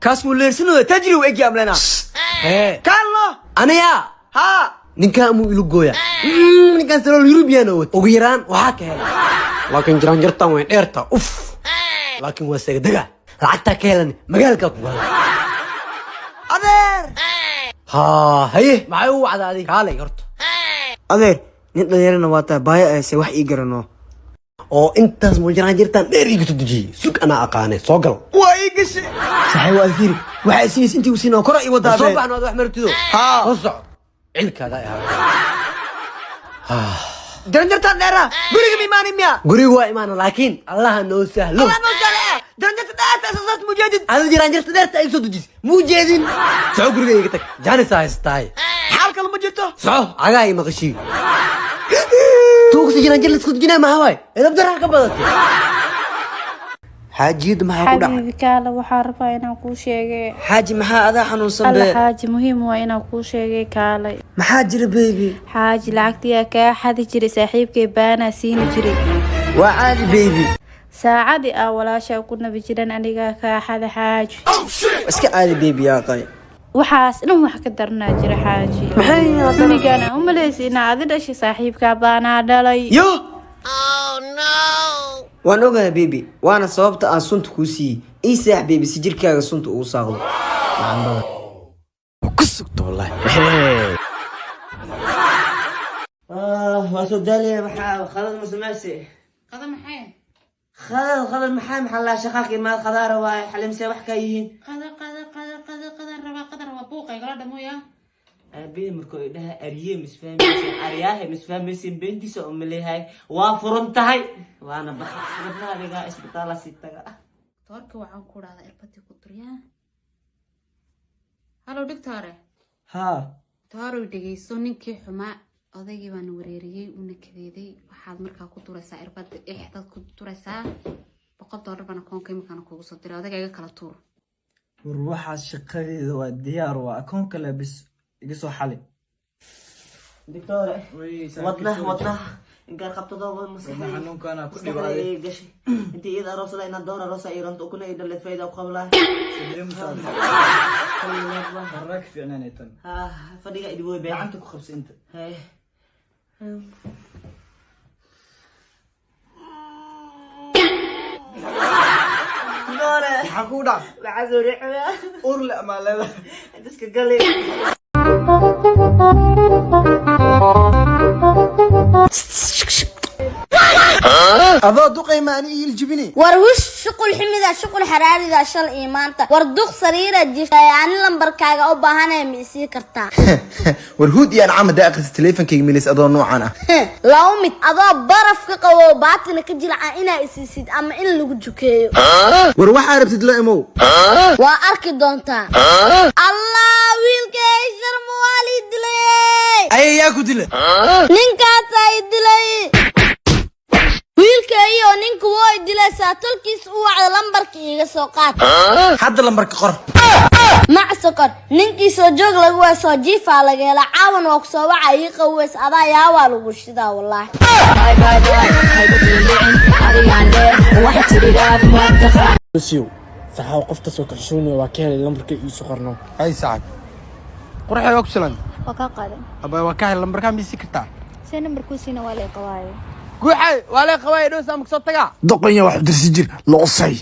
Kaas muu leersanooda tajri u egya amlena. Hee. Kaalno. Aniya. Haa. Ninkaa muu ilu gooya? Ninkaan salool Yurubiyan oo wata. Ugu yaraan waxaa ka helay, laakiin jiraanjartan way dheerta. Uf, laakiin waa segdega. Lacagtaa ka helan magaalkaa ku gala. Adeer. Haa, haye, maxay u wacda adig? Kaalay horta. Adeer, nin dhalinyarana waa tahay, baaya ayse wax ii garano. Oo intaas muu jiraanjartan dheer iga tudujiyey? Sug, anaa aqaane, soo gal. Waa ii gashay, saxay. Waa fiiri, waxay siinaysa intii uu siin oo kora ii wadaa. Soo adeer. baxno, ad wax martido. Haa. Soo soco, cilkaada ahaa. Jaranjartaan dheera guriga ma imaanin miya? Guriga waa imaana, laakiin Allaha noo sahlo. Allah noo sahlo. Jaranjarta dheerta asasaas mujeedid. Ada jiraanjarta dheerta iga soo dujis muu jeedin. Soco, guriga iga tag, jaanisa haystaaye. Xaal kale ma jirto. Soco, cagaa i maqashii. Tuugsi jiraanjar la isku dujinaa maxaa waay? Edab daraa ka badatay. Xaajiyadda, maxaa ku dhacay? Xabiibi, kaala, waxaa rabaa inaan kuu sheegay. Xaaji, maxaa adaa xanuunsan? Alla. Bee. Xaaji, muhiim waa inaan kuu sheegay, kaalay. Maxaa jira, baby? Xaaji, lacagtiyaa kaa xadi jiray saaxiibkay baanaa siini jiray. Waa caadi, baby. Saacadii aa walaashaa ku nabi jiran anigaa kaa xada, xaaji. Iska caadi, baby, yaa qay. Waxaas dhan wax ka daranaa jira, xaaji. Maxay haddana? Cunigaan aan u malaysay inaa adi dhashay, saaxiibkaa baanaa dhalay. Yo, waan ogahay, baby, waana sababta aan sunta kuu siiyey. Ii saax, baby, si jirkaaga sunta ugu saaqdo. Ku sugto wallahi. Waa soo daalaya. Maxaa khalad ma samaysay? Qada maxay? Khalad, khalad maxaa? Maxaa laa shaqaaqi maal khadaara waaye xalimsee wax kaa yihiin? Qada, qada, qada, qada, qada rabaa, qada rabaa, buuqa igala dhamoya. Aabihii markuu idhaha ariye misfahmaysin, aryaahe misfahmaysin, beentiisa oo maleeyahay waa furan tahay, waana baxa wadnaha dhigaa isbitaala si taga. Toorka waxaan ku dhahdaa irbadii ku duryaa. Halo, dhigtaare. Haa. Toorow, dhegeyso, ninkii xumaa odaygii baana wareeriyey, uuna kadeeday. Waxaad markaa ku duraysaa irbada, ixdaad ku duraysaa. $100 baan akoonka imikaana kugu soo diray. Odayga iga kala tuur. War, waxaas shaqadeeda waa diyaar, waa akoon kale bis iga soo xali. Doctore, wadnaha, wadnaha inkaar qabtadooba maskaxda Xanuunkaana ku maskaxda dhibaaday. ay gashay intii iyada aroosada inaan door aroosa iyo ranto ukuna ay dhaleed fayda u qablaa. Horraa ka fiicnaanay tan. Ha, fadhiga idhiboy bee. Gacanta ku qabsa inta. Hey. Doore. Maxaa kugu dhac? Waxaa soo riixaya. Urle amaa leedahay? Iska gali. Adoo duqayma ani iiljibini. War wish, shuqul ximida, shuqul xaraarida shal iyo maanta. War duq, sariira jiftay, ani lambarkaaga u baahanaya, ma isii kartaa? War, huud iyo ancama daa akhris taleefankayga milis adoo noocan ah. Laba mid: adoo baraf ka qabo baatina ka jilca inaa isiisid, ama in lagu jukeeyo. War, waxaa rabtid la imow. Waa arki doontaa. Allah, wiilkay sharma waa lii dilay. Ay, yaa ku dila? Ninkaasaa i dilay, wiilkay, oo ninka woo i dilay. Saatolkiis u wacda, lambarka iiga soo qaad. Hadda lambarka qor. Mac sokor, ninkii soo joog lagu waa soo jiifaa laga hela. Caawan waa kusoo waca, ii qaweys adaa yaawaa lagu shidaa wallaahi. Siw saxaaw, qofta soo kalsoonaya waa ka helay lambarka iisu qorno. Hay saaxib, qurxay, waa ku salan. Waa kaa qaadan. Abay, waa ka helay lambarkaa, miisi kartaa? See nambarkuu siina? Waa lay qabaayo. Guuxay, waa lay qabaa dhow saama kusoo tagaa. Doqonya wax dirsi jir loosay.